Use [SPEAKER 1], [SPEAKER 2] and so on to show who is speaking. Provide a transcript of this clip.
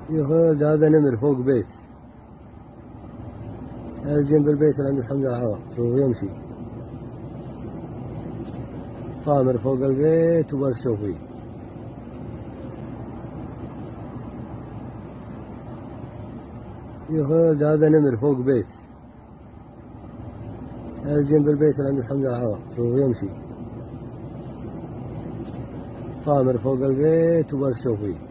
[SPEAKER 1] يا هذا نمر فوق بيت. هذا جنب البيت اللي عند محمد العوض، شوفوا يمشي طامر فوق البيت وبرشوا فيه. يا هذا نمر فوق بيت. هذا جنب البيت اللي عند محمد العوض، شوفوا يمشي طامر فوق البيت وبرشوا فيه.